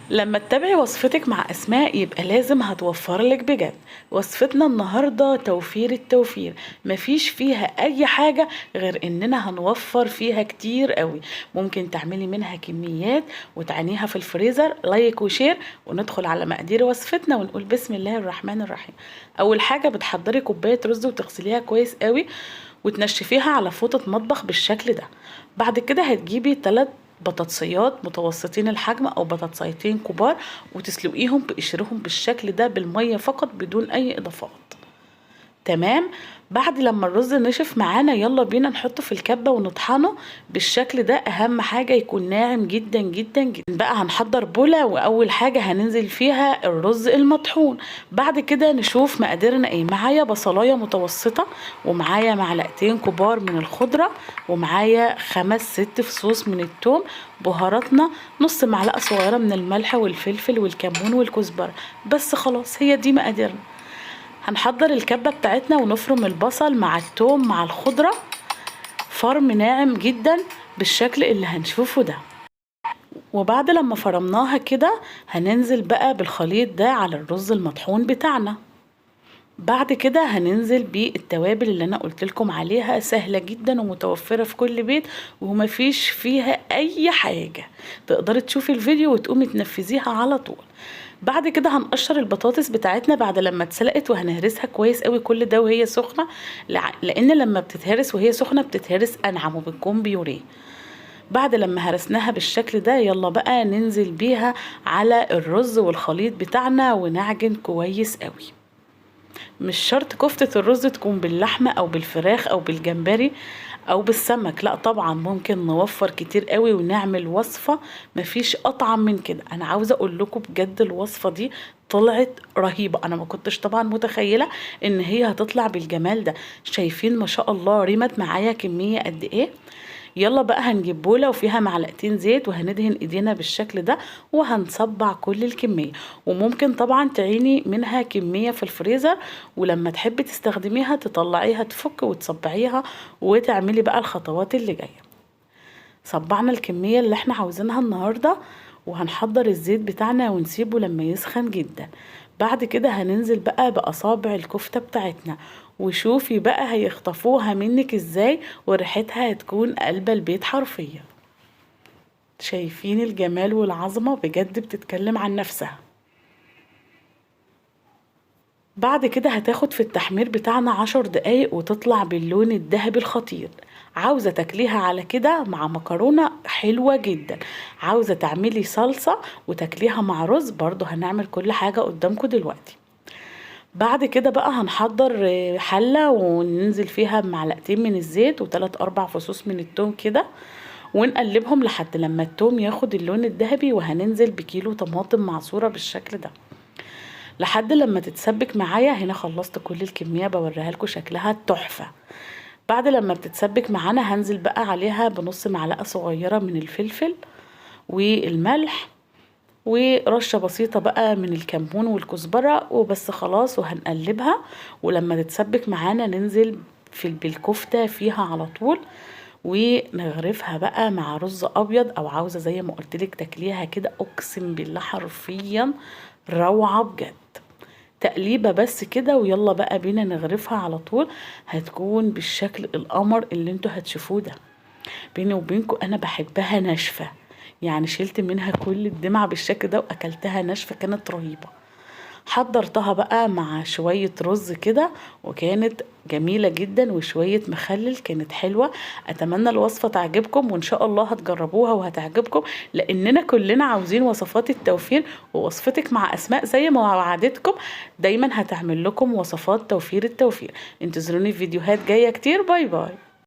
لما تتابعي وصفتك مع أسماء يبقى لازم هتوفر لك بجد. وصفتنا النهاردة توفير التوفير، مفيش فيها أي حاجة غير إننا هنوفر فيها كتير قوي. ممكن تعملي منها كميات وتعينيها في الفريزر. like و share، وندخل على مقادير وصفتنا ونقول بسم الله الرحمن الرحيم. أول حاجة بتحضري كوباية رز وتغسليها كويس قوي وتنشفيها على فوطة مطبخ بالشكل ده. بعد كده هتجيبي 3 بطاطسيات متوسطين الحجم او بطاطسيتين كبار وتسلقيهم بقشرهم بالشكل ده بالمية فقط بدون اي اضافات. تمام. بعد لما الرز نشف معانا يلا بينا نحطه في الكبة ونطحنه بالشكل ده. اهم حاجة يكون ناعم جدا جدا جدا. بقى هنحضر بولة، واول حاجة هننزل فيها الرز المطحون. بعد كده نشوف مقاديرنا ايه. معايا بصلاية متوسطة، ومعايا معلقتين كبار من الخضرة، ومعايا 5-6 فصوص من التوم، بهاراتنا نص معلقة صغيرة من الملح والفلفل والكمون والكزبرة. بس خلاص هي دي مقاديرنا. هنحضر الكبة بتاعتنا ونفرم البصل مع التوم مع الخضرة فرم ناعم جدا بالشكل اللي هنشوفه ده. وبعد لما فرمناها كده هننزل بقى بالخليط ده على الرز المطحون بتاعنا. بعد كده هننزل بالتوابل اللي انا قلت لكم عليها، سهلة جدا ومتوفرة في كل بيت ومفيش فيها اي حاجة. تقدري تشوفي الفيديو وتقومي تنفذيها على طول. بعد كده هنقشر البطاطس بتاعتنا بعد لما اتسلقت وهنهرسها كويس قوي، كل ده وهي سخنة، لان لما بتتهرس وهي سخنة بتتهرس انعم وبتكون بيوريه. بعد لما هرسناها بالشكل ده يلا بقى ننزل بيها على الرز والخليط بتاعنا ونعجن كويس قوي. مش شرط كفتة الرز تكون باللحمة او بالفراخ او بالجمبري او بالسمك، لا طبعا ممكن نوفر كتير قوي ونعمل وصفة مفيش اطعم من كده. انا عاوزة اقول لكم بجد الوصفة دي طلعت رهيبة، انا ما كنتش طبعا متخيلة ان هي هتطلع بالجمال ده. شايفين ما شاء الله رمت معايا كمية قد ايه. يلا بقى هنجيب بولة وفيها معلقتين زيت وهندهن ايدينا بالشكل ده وهنصبع كل الكمية. وممكن طبعا تعيني منها كمية في الفريزر، ولما تحبي تستخدميها تطلعيها تفك وتصبعيها وتعملي بقى الخطوات اللي جاية. صبعنا الكمية اللي احنا عاوزينها النهاردة، وهنحضر الزيت بتاعنا ونسيبه لما يسخن جدا. بعد كده هننزل بقى بأصابع الكفتة بتاعتنا، وشوفي بقى هيخطفوها منك ازاي وريحتها هتكون قلب البيت حرفيا. شايفين الجمال والعظمة بجد بتتكلم عن نفسها. بعد كده هتاخد في التحمير بتاعنا 10 دقايق وتطلع باللون الذهبي الخطير. عاوزة تاكليها على كده مع مكرونة حلوة جدا، عاوزة تعملي صلصة وتاكليها مع رز برضو، هنعمل كل حاجة قدامكم دلوقتي. بعد كده بقى هنحضر حلة وننزل فيها بمعلقتين من الزيت وتلات أربع فصوص من التوم كده، ونقلبهم لحد لما التوم ياخد اللون الذهبي، وهننزل بكيلو طماطم معصورة بالشكل ده لحد لما تتسبك معايا. هنا خلصت كل الكمية بوريها لكم شكلها تحفة. بعد لما بتتسبك معانا هنزل بقى عليها بنص معلقة صغيرة من الفلفل والملح ورشة بسيطة بقى من الكمون والكزبرة وبس خلاص، وهنقلبها. ولما تتسبك معانا ننزل بالكفتة فيها على طول ونغرفها بقى مع رز أبيض، أو عاوزة زي ما قلتلك تاكليها كده. أقسم بالله حرفيا روعة بجد. تقليبة بس كده ويلا بقى بينا نغرفها على طول، هتكون بالشكل القمر اللي انتوا هتشوفوه ده. بيني وبينكم انا بحبها ناشفة، يعني شلت منها كل الدمعة بالشكل ده واكلتها ناشفة، كانت رهيبة. حضرتها بقى مع شوية رز كده وكانت جميلة جدا، وشوية مخلل، كانت حلوة. اتمنى الوصفة تعجبكم وان شاء الله هتجربوها وهتعجبكم، لاننا كلنا عاوزين وصفات التوفير، ووصفتك مع اسماء زي ما وعدتكم دايما هتعمل لكم وصفات توفير التوفير. انتظروني في فيديوهات جاية كتير. bye bye.